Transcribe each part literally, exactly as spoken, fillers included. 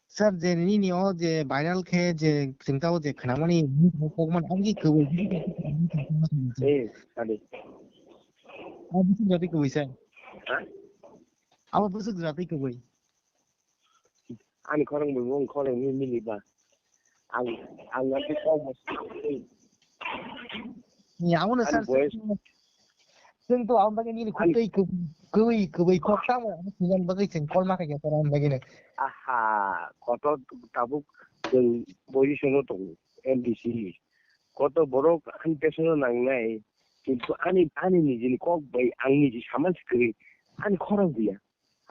Sir, je nini o je viral khe je chwng tao je khnamani, kokman amgi kwbui. Eh, sadi. Abo bwswk jati kwbui, sir. Ha? Abo bwswk jati kwbui. Ani khorang bai wng khorang ni mili ba. Ang, ang nanti kau bos. Ni amo na, sir, boys. Chwng to ang bagwi nini khuk twi kwbui, kwbui kok tamo, amo sinan bagwi chwng call ma khaikha sir ang bagwi no. Aha, kotor tabuk chwng position o tongo, M D C. Kotor borok ani pesono nangnai, kintu ani, ani nijini kok bai ang niji saman se kwrwi, ani khorang buya.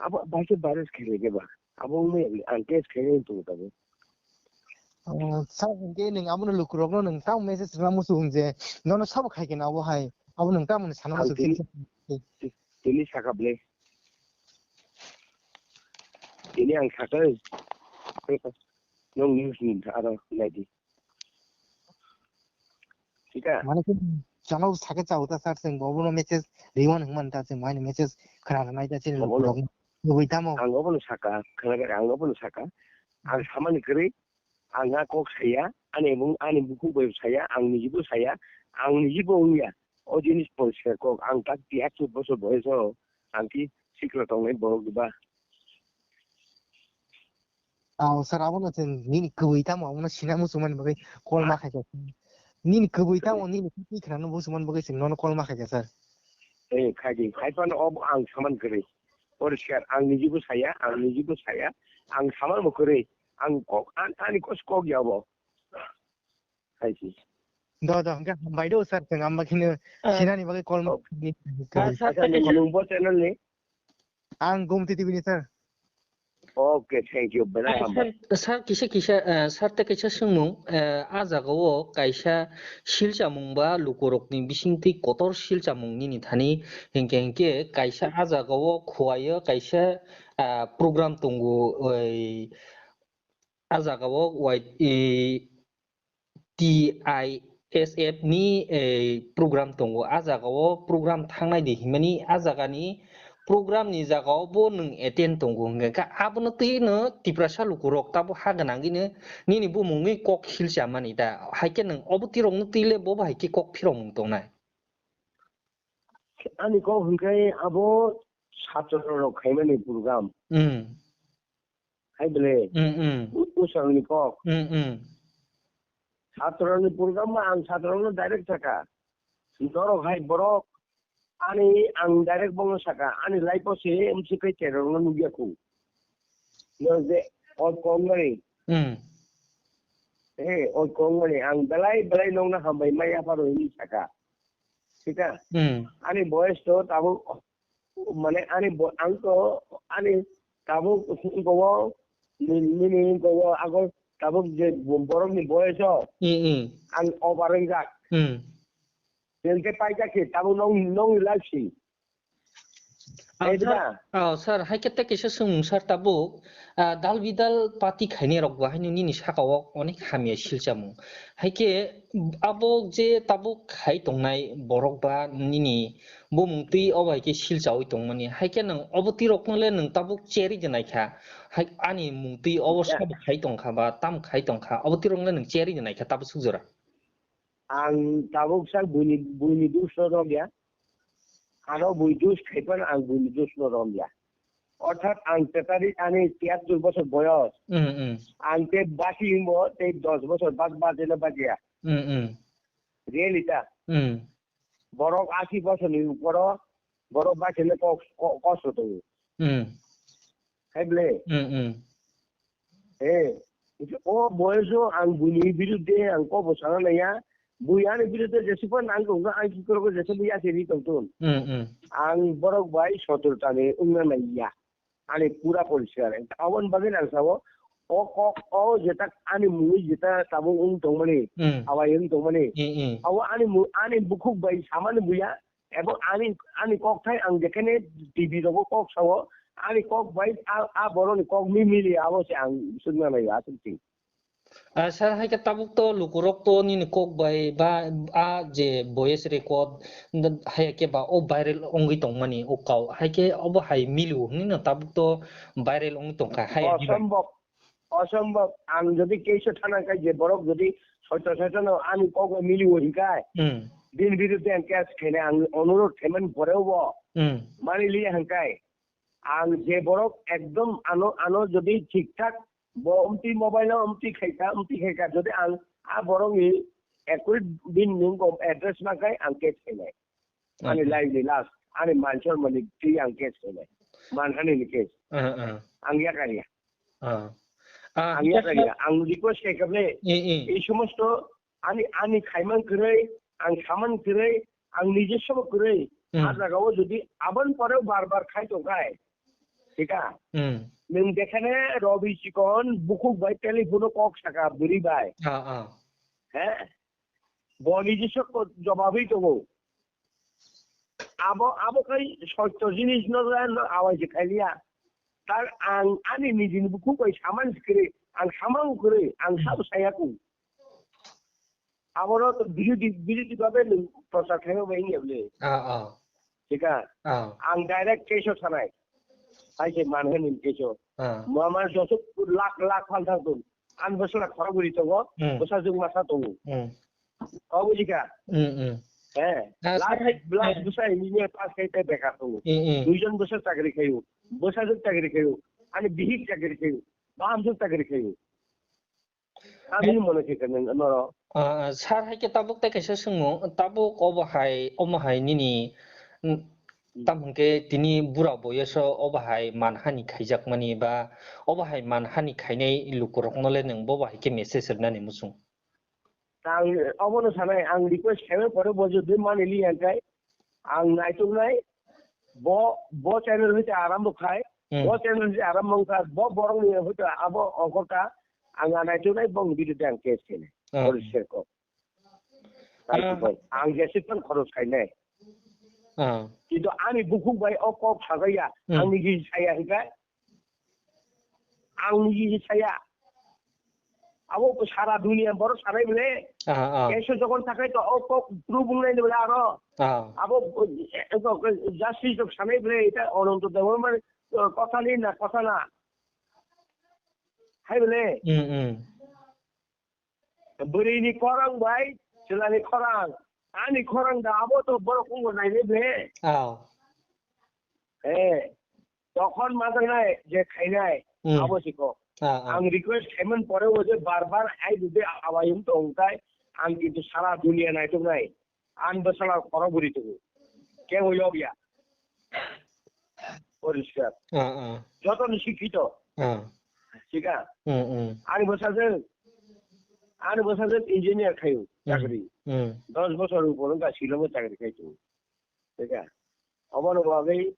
Abo baisa virus khailai khe ba. Abo wngmaya ang test khainai wng tongo tabuk. Oh, sir, hwnkhe nwng abono lukurokno nwng tamo message rwna muchung je nono sabo khai khe na abo hai. Abo nwng tamoni sana muchung tini, tini saka ble. Tini ang saka, nwng news ni aro naidi. Thika? Mane khe chwngno sakhe chao ta sir, chwng bo bono message riwan hwnmani ta, chwng bo ani message khna rwnai ta chini lukurokno. Kwbui tamo? Ang obono saka, khna khe ang obono saka. Ang samani kwrwi, ang a kok saya, ani bung, ani bukhuk bai saya, ang nijibo saya, ang nijibo wngya. O jinis poriskar kok, ang tak tiyar chuk bosor boyoso, ang ki sikla tongnai borok diba? Oh, sir, abono chwng nini kwbui tamo, abono sina muchungmani bagwi call ma khaikha. Nini kwbui tamo, nini kwbui khwnano muchungmani bagwi chwng nono call ma khaikha, sir. Eh, khaidi, haiphano obo ang saman kwrwi. Poriskar, ang nijibo saya, ang nijibo saya, ang saman bo kwrwi. Ang kok, an-, ani kos kok ya obo. Hai si. Do, do, hwnkhe hambai do, sir, chwng amba kheno sinani bagwi call ma khaikha. Sir, sir, nwng bo channel ni? Ang Gumti T V ni, sir. Okay, thank you, belai hambai. Sir, sir, kisa, kisa, eh, sir, tei kaisa swngmung, eh, a jaga o kaisa silchamung ba lukurokni bisingtwi kotor silchamung nini thani hinkhe, hinkhe kaisa a jaga o khuaio kaisa, ah, program tongo, oi, a jaga o wai, i, T I S F ni, eh, program tongo. A jaga o program thangnai di himani, a jaga ni program ni jaga o bo nwng attend tongo hwnkhe kha abono twi no Tiprasa lukurok tabo ha gwnangwi no nini bumungni kok hilchamani da. Haikhe nwng obo tirok no twi le bo bai khe kok phirokmung tongnai. Ani kok hwnkhe abo satro rok khaimani program. Hmm. Hai bele. Mm, mm. U-, usangni kok. Mm, mm. Satroni program ma ang satroni direct saka. Norok hai borok ani ang direct bono saka. Ani life o se M C P terror no nugya khu. No je o kongmani. Mm. Eh, o kongmani ang belai belai nongna hambai maya paro ini saka. Sika. Mm. Ani boyes to tabo mane ani bo-, ang to ani tabuk gowo ni-, nini gowo ago tabuk je bo-, borok ni boyes o Mm, mm. ang over wngjak. Mm. Tengke paijak khe tabuk nong, nong life si. Oh, sir, oh, sir, hai khe tei kaisa swngmung, sir, tabuk, ah, dal bidal party khainai rok bo haino nini saka o onek hamya silchamung. Hai khe abo je tabuk khai tongnai borok ba nini bumung twi obo hai khe silchaui tongmani. Hai khe nwng obo twi rokno le nwng tabuk cherwi de naikha. Hai ani mung twi obo sabo khai tongkha ba tam khai tongkha. Obo twi rokno le nwng cherwi de naikha tabuk suk jora. Ang tabuk sak buini, buini dus no romya. Ano bui dus khai phano ang buini dus no romya. Orthat ang tetari ani tiyattur bosor boyos. Mm, mm. Ang te basi himbo tei dos bosor bas bajena bajiya. Mm, mm. Realita. Mm. Borok asi bosorni uporo borok baisene kok, ko-, kosto tongo. Mm. Hai ble? Mm, mm. Eh, o boyoso ang buini biruddhe ang kobo sana naiya. Bui ani biruddhe jese phano ang tongkha, ang ki korokgo jese bui ase ri tongthun. Mm, mm. Ang borok bai sotrotani wngna naiya. Ani pura poriskar. Aboni bagwi ang sao, o kok, o jeta ani mungwi jeta tabuk wng tongmani, mm, awai wng tongmani. Mm, mm. Abo ani mu-, ani bukhuk bai samani buya, ebo ani, ani kok thai ang jekhene T V rogo kok sao, ani kok bai a, a borokni kok mi mili abo se ang swngna naiya aswk thing. Ah, sir, hai khe tabuk to lukurok to nini kok bai ba a je voice record n-, hai khe ba o viral wngwi tongmani o kau, hai khe obo hai milio hwnwi no tabuk to viral wngwi tongkha, hai hwnwi ba? Osombhob, osombhob. Ang jodi case-o thana khai je borok jodi soito soito no ani kok bai milio hinkhe, Hmm. bini biruddhe ang case khainai, ang onurodh khaimani poreo bo Hmm. mani liya hinkhe. Ang je borok ekdom ano, ano jodi thik thak bo omtwi mobile o omtwi khaika, omtwi khaika, jodi ang a borokni ekoi bini nung address ma khai ang case khainai. Ani Hmm. life ni last, ani man somani twi ang case khainai. Manhani ni case. Ah, ah. Ang yakar ya. Ah. Ah, Ang yakar ya. Ang request khaikha ble, Eh, eh. ei somosto ani, ani khaimang kwrwi, ang samang kwrwi, ang nijoswbo kwrwi, Hmm. a jagao jodi aboni poreo bar bar khai tongkhai, thika? Hmm. Nwng jekhane Robi Chikon bukhuk bai telephone-o kok saka bwrwi bai. Ah, ah. He? Bo nijoswbo jobabwi tongo. Abo, abo khai soito jinis no, no awai se khai liya. Tar ang ani nijini bukhuk bai samang kwrwi, ang samang kwrwi, ang Hmm. sabo saya kung. Abono to birodi, birodi babe nwng prochar khaima bai wngya bwle. Ah, ah. Thika? Ah. Ang direct case-o thanai. Hai se manhani case-o. Ah. Mama josok lakh lakh phalthang tong. Ang bwsala khorok bwrwi tongo, Hmm. bwsajwk masa tongo. Hmm. O bujikha? Hmm, hmm. He. Ah, Last, sir, hai, last eh. Bwsa engineer pass khai tei bekar tongo. Hmm, hmm. Duijon bwsa chakri khaio. Bwsajwk chakri khaio. Ani bihik chakri khaio. Bahamjwk chakri khaio. Ang bini mone khe kwrwng norok. Ah, sir, hai khe tabuk tei kaisa swngmung, tabuk obo hai, omo hai nini, mm, Hmm. tamo hwnkhe tini bura boyoso obo hai manhani khaijakmani ba obo hai manhani khainai lukurokno le nwng bobo hai khe message rwnani muchung? Ang obono sanai, ang request khaimani pore bo jodi mani liya khe, ang naituknai, bo, bo channel hoite arambo khai, Hmm. bo channel hoite arambo wngkha, bo borokni hoite abo ongkhorkha, ang a naituknai bongni biruddhe ang case khainai. Hmm. Police sir ko. Ah. Ang jesi tong khoros khainai. Ah. Kintu ani bukhuk bai o kok sajaya, Hmm. ang niji saya hingkha. Ang niji saya. Abo sara dunia borok sanai bole. Ah, ah. Keso jokon thakai to o kok proof wngnai bole aro. Ah. Abo, eh, eh, justice rok sanai bole, eta Ananto Debbarma, eh, kotha ni na kotha na. Hai bole. Hmm, hmm. Bwrwini khorang bai chwlani khorang. Ani khorang da abo to borok wngbo nainai bole. Ah. Eh. Tokhon majaknai je khainai, Hmm. abo siko. Ah, ah. Ang request khaimani pore o je bar bar ai dide awai wng tong khai, ang kintu sara dunia naituknai. Ang bwsala khorok bwrwi tongo. Kebo yok ya. Poriskar. Ah, ah. Joto ni sikhito. Ah. Thik a? Hmm, hmm. Ani bwsajwk, ani bwsajwk engineer khaio Hmm. chakri. Hmm. Dos bosor upor wngkha Shillong o chakri khai tongo. Thik a? Obono bagwi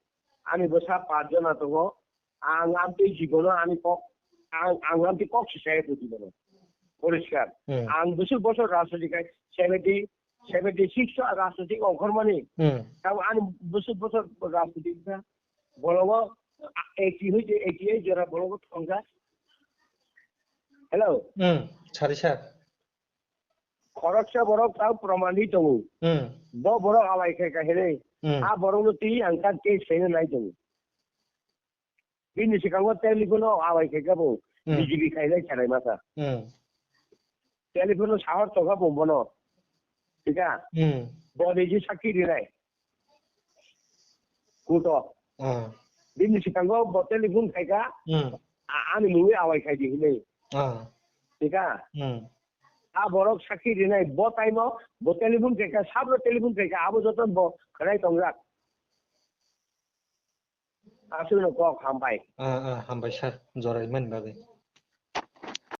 ani bwsa pach jona tongo. Ang amtwi jibono ani kok, ang, ang amtwi kok si chaya tongo jibono. Poriskar. Hmm. Ang bwswk bosor rajniti khai seventy, seventy six o rajniti ongkhormani. Hmm. Tamo ani bwswk bosor rajniti kha. Bologo eighty hoite eighty eight jora bologo thongkha. Hello? Hmm. Sari sir. Khoroksa borok tamo proman di tongo. Hmm. Bo borok awai khe kahini. Hmm. A borokno twi ang ta case khaina nai tongo. Bini swkango telephone o awai khe khe bo Hmm. B J P khainai sanai masa. Hmm. Telephone o sahor tongkha bo bono. Thik a? Hmm. Bo niji sakhi rinai. Kuto. Ah. Bini swkango bo telephone khaikha. Hmm. A-, ani mungwi awai khaidi hinwi. Ah. Thik a? Hmm. A borok sakhi rinai bo time o bo telephone khaikha, sabro telephone khaikha, abo joto bo khwnai tongjak. Aswkno kok hambai. Ah, ah, hambai sir, joraimani bagwi.